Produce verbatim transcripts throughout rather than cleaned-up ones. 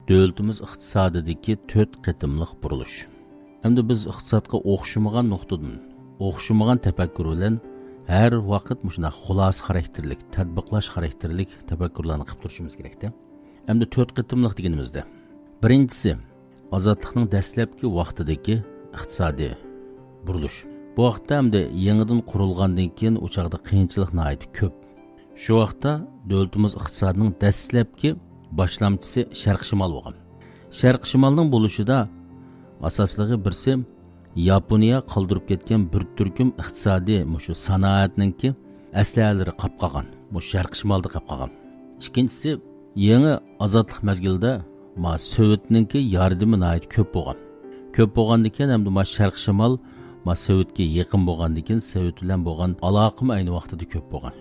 دۆلىتىمىز ئىقتىسادىدىكى تۆت قېتىملىق بۇرۇلۇش. ئەمدى بىز ئىقتىسادقا ئوخشىمىغان نۇقتىدىن، ئوخشىمىغان تەپەككۇر بىلەن ھەر ۋاقىت مۇشۇنداق خۇلاسە خاراكتېرلىك، تەتبىقلاش خاراكتېرلىك تەپەككۇرلارنى قىلىپ تۇرۇشىمىز كېرەكتە. ئەمدى تۆت قېتىملىق دېگىنىمىزدە، بىرىنچىسى، ئازادلىقنىڭ دەسلەپكى ۋاقتىدىكى ئىقتىسادىي بۇرۇلۇش. بۇ ۋاقىتتا ئەمدى يېڭىدىن قۇرۇلغاندىن كېيىن ئۇ چاغدا قىيىنچىلىق ناھايىتى كۆپ. شۇ ۋاقىتتا دۆلىتىمىز ئىقتىسادىنىڭ دەسلەپكى باشلامچىسى شەرقىي شىمال بولغان. شەرقىي شىمالنىڭ بولۇشىدا ئاساسلىقى بىرسى، ياپونىيە قالدۇرۇپ كەتكەن بىر تۈركۈم ئىقتىسادىي مۇشۇ سانائەتنىڭكى ئەسلىھەلىرى قاپ قالغان. مۇشۇ شەرقىي شىمالدا قاپ قالغان. ئىككىنچىسى، يېڭى ئازادلىق مەزگىلىدە ما سوۋېتنىڭكى ياردىمى ناھايىتى كۆپ بولغان. كۆپ بولغاندىكىن ھەمدە ما شەرقىي شىمال ما سوۋېتكە يېقىن بولغاندىكىن سوۋېت بىلەن بولغان ئالاقىمۇ ئەينى ۋاقتىدا كۆپ بولغان.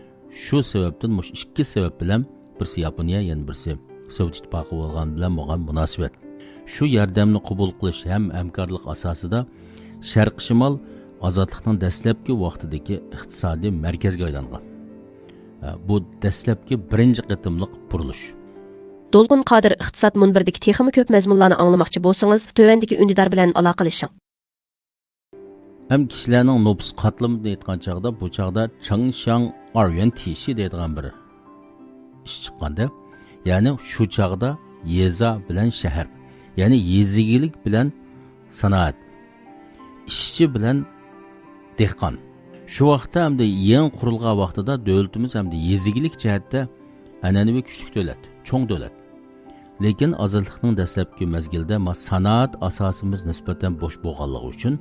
شۇ سەۋەبتىن مۇشۇ ئىككى سەۋەب بىلەن، بىرسى ياپونىيە، يەنە بىرسى سوۋېت ئىتتىپاقى بولغان بىلەن بولغان مۇناسىۋەت. شۇ ياردەمنى قوبۇل قىلىش ھەم ھەمكارلىق ئاساسىدا شەرقىي شىمال ئازادلىقنىڭ دەسلەپكى ۋاقتىدىكى ئىقتىسادىي مەركەزگە ئايلانغان. بۇ دەسلەپكى بىرىنچى قېتىملىق بۇرۇلۇش. دولقۇن قادىر ئىقتىساد مۇنبىرىدىكى تېخىمۇ كۆپ مەزمۇنلارنى ئاڭلىماقچى بولسىڭىز، تۆۋەندىكى ئۈندىدار بىلەن ئالاقىلىشىڭ. ھەم كىشىلەرنىڭ نوپۇس قاتلىمىدىن ئېيتقان چاغدا، بۇ چاغدا چېڭشياڭ ئاريۈەن تىشى دەيدىغان بىر ئىش چىققاندا، يەنى شۇ چاغدا يېزا بىلەن شەھەر، يەنى يېزا ئىگىلىك بىلەن سانائەت، ئىشچى بىلەن دېھقان. شۇ ۋاقىتتا ئەمدى يېڭى قۇرۇلغان ۋاقتىدا دۆلىتىمىز ئەمدى يېزا ئىگىلىك جەھەتتە ئەنئەنىۋى كۈچلۈك دۆلەت، چوڭ دۆلەت. لېكىن ئازادلىقنىڭ دەسلەپكى مەزگىلىدە ما سانائەت ئاساسىمىز نىسبەتەن بوش بولغانلىقى ئۈچۈن،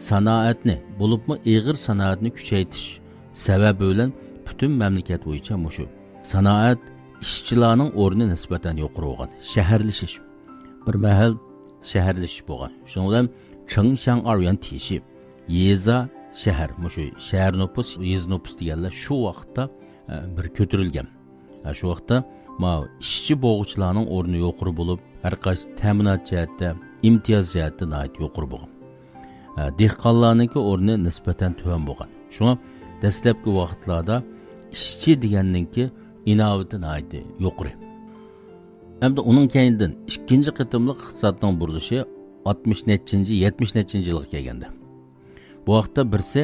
سانائەتنى، بولۇپمۇ ئېغىر سانائەتنى كۈچەيتىش سەۋەبى بىلەن پۈتۈن مەملىكەت بويىچە مۇشۇ سانائەت، ئىشچىلارنىڭ ئورنى نىسبەتەن يۇقىرى بولغان. شەھەرلىشىش، بىر مەھەل شەھەرلىشىش بولغان. شۇنىڭ بىلەن چېڭشياڭ ئاريۈەن تىشى، يېزا، شەھەر، مۇشۇ شەھەر نوپۇس، يېزا نوپۇس دېگەنلەر شۇ ۋاقىتتا، ئە، بىر كۆتۈرۈلگەن. ئە، شۇ ۋاقىتتا ماۋۇ ئىشچى بولغۇچىلارنىڭ ئورنى يۇقىرى بولۇپ، ھەر قايسى تەمىنات جەھەتتە، ئىمتىياز جەھەتتە ناھايىتى يۇقىرى بولغان. ئە، دېھقانلارنىڭكى ئورنى نىسبەتەن تۆۋەن بولغان. شۇڭا دەسلەپكى ۋاقىتلاردا ئىشچى دېگەننىڭكى ئىناۋىتى ناھايىتى يۇقىرى. ئەمدى ئۇنىڭ كەينىدىن ئىككىنچى قېتىملىق ئىقتىسادنىڭ بۇرۇلۇشى ئاتمىش نەچچىنچى، يەتمىش نەچچىنچى يىلغا كەلگەندە. بۇ ۋاقىتتا بىرسى،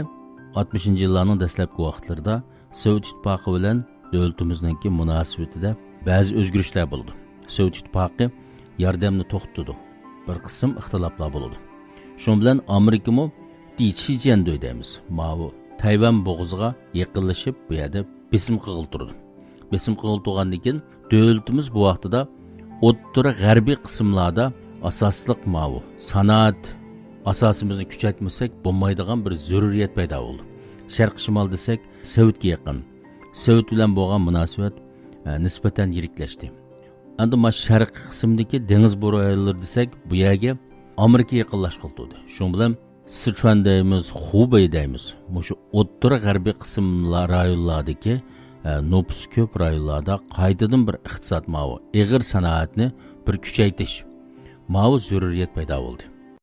ئاتمىشىنچى يىللارنىڭ دەسلەپكى ۋاقىتلىرىدا سوۋېت ئىتتىپاقى بىلەن دۆلىتىمىزنىڭكى مۇناسىۋىتىدە بەزى ئۆزگىرىشلەر بولىدۇ. سوۋېت ئىتتىپاقى ياردەمنى توختىتىدۇ. بىر قىسىم ئىختىلاپلار بولىدۇ. شۇنىڭ بىلەن ئامېرىكىمۇ دىچىجيەندۇي دەيمىز، ماۋۇ تەيۋەن بوغۇزىغا يېقىنلىشىپ، بۇ يەردە بېسىم قىلغىلى تۇرىدۇ. بېسىم قىلغىلى تۇرغاندىن كېيىن، دۆلىتىمىز بۇ ۋاقتىدا ئوتتۇرا غەربىي قىسىملاردا ئاساسلىق ماۋۇ سانائەت ئاساسىمىزنى كۈچەيتمىسەك بولمايدىغان بىر زۆرۈرىيەت پەيدا بولدى. شەرقىي شىمال دېسەك، سوۋېتكە يېقىن، سوۋېت بىلەن بولغان مۇناسىۋەت، ئە، نىسبەتەن يىرىكلەشتى. ئەمدى ما شەرقىي قىسىمدىكى دېڭىز بويى رايونلىرى دېسەك، بۇ يەرگە ئامېرىكا يېقىنلاشقىلى تۇردى. شۇنىڭ بىلەن سىچۇەن دەيمىز، خۇبېي دەيمىز. مۇشۇ ئوتتۇرا غەربىي قىسىملار، رايونلاردىكى، ئە، نوپۇسى كۆپ رايونلاردا قايتىدىن بىر ئىقتىساد ماۋۇ ئېغىر سانائەتنى بىر كۈچەيتىش، ماۋۇ زۆرۈرىيەت پەيدا بولدى.